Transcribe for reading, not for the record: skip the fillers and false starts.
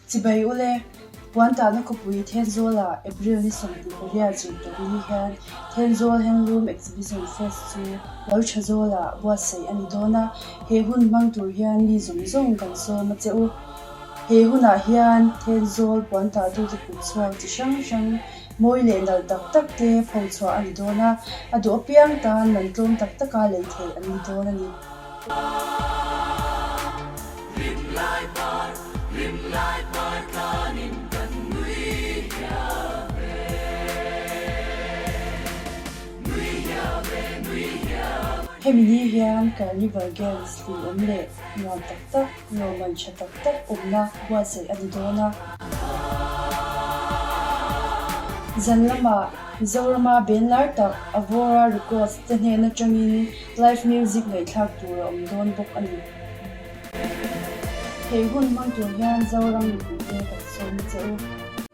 Chibai ule, Puantahna khawpui Thenzawlah April ni 28 zirtawpni hian Thenzawl Handloom Exhibition Fest chu lo tha zawlah buatsaih a ni dawn a, he hun hmang tur hian mi zawng zawng kan sawm a che u. He hunah hian Thenzawl puantahtute kut chhuak chi hrang hrang mawi leh nalh tak tak te phochhuah a ni dawn a, a duh apiang tan man tlawm tak taka lei theih an ni dawn a ni. Hemi ni hian Carnival Games hlimawm leh nuam tak tak, lawmman tha tak tak awmna buatsaih a ni dawn a. Zan lamah Mizorama band lar tak Avora Records te hnen atangin Live music ngaihthlak tur a awm dawn bawk a ni. He hun hmang tur hian Zoram mipuite kan sawm che u.